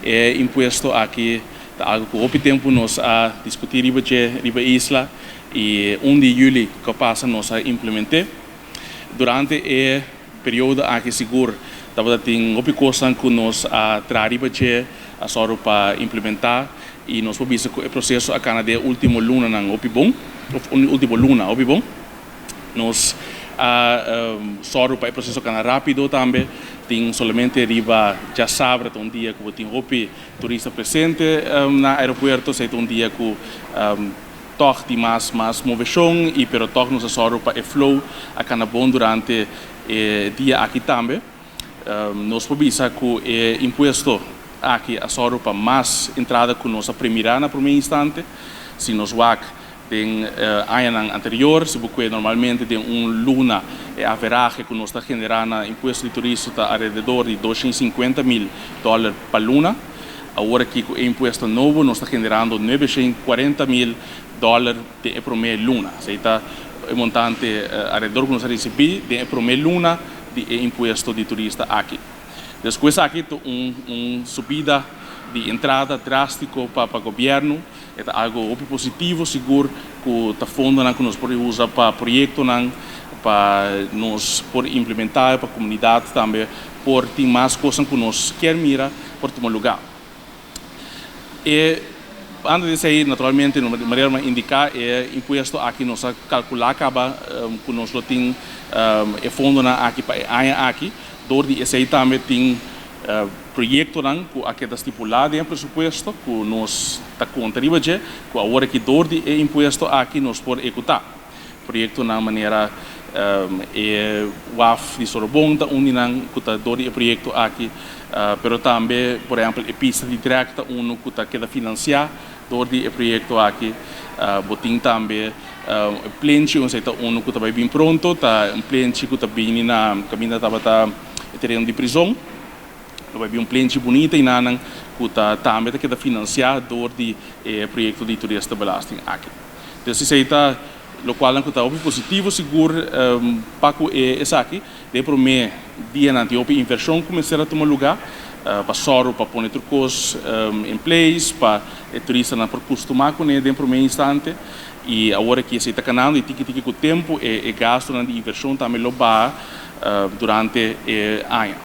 E impuesto aki ta algo ku hopi tempu nos a diskutí riba dje riba isla i 1 di yüli ku a pasa nos a implement'é. Durante e periodo aki sigur tabata tin hopi kosnan ku nos a traha riba dje, a sòru pa implementá i nos por bisa ku e proseso a kana den e último lunanan hopi bon, òf último luna hopi bon. Nos a sòru pa e proseso kana rápido tambe. Tin solamente riba djasabra ta un dia ku bo tin hopi turista presente na aeropuerto. Esei ta un dia ku tòg tin mas mas moveshon i pero tòg nos a sòru pa e flow a kana bon durante e dia aki tambe. Nos por bisa ku e impuesto aki a sòru pa mas entrada ku nos a premirá na promé instante. Si nos wak Den añanan anterior, si bo kue normalmente den un luna e averahe ku nos ta generá na impuesto di turista ta alrededor di 250.000 dòler pa luna. Awor aki ku e impuesto nobo nos ta generando 940.000 dòler den e promé luna. Esei ta e montante alrededor ku nos a risibí den e promé luna di e impuesto di turista aki. Despues aki ta un subida di entrada drástiko pa gobièrnu. E ta algo hopi positivo sigur ku ta fondonan ku nos por usa pa proyektonan pa nos por implementá pa komunidat tambe por tin mas kosnan ku nos kier mira por tuma lugá. E banda di esei naturalmente di manera mi a indiká e impuesto aki nos a kalkulá kaba ku nos lo tin e fondonan aki pa e aña aki. Dor di esei tambe tin Proyektonan ku a keda stipulá den e presupuesto ku nos ta konta riba dje, ku awor aki dor di e impuesto aki nos por ehekutá. Proyektonan manera e waf di Sorobon ta un di nan ku ta dor di e proyekto aki, pero tambe por ehèmpel e pista di trèk ta unu ku ta keda finansiá dor di e proyekto aki. Bo tin tambe e plenchi, esei ta unu ku ta bai bin pronto, ta un plenchi ku ta bini na kaminda tabata e tereno di prizon. Lo bai bin un plenchi bunita enanan ku ta tambe ta keda finansiá dor di e proyekto di toeristenbelasting aki. Entonces esei ta lokualnan ku ta hopi positivo sigur pa ku e esaki. Den e promé dianan tin hopi invershon ku mester a tuma lugá pa sòru pa pone tur kos in place pa e turistanan por kustumá kuné den promé instante. I awor aki esei ta kanando i tiki tiki ku tempu e gastunan di invershon tambe lo baha durante e aña.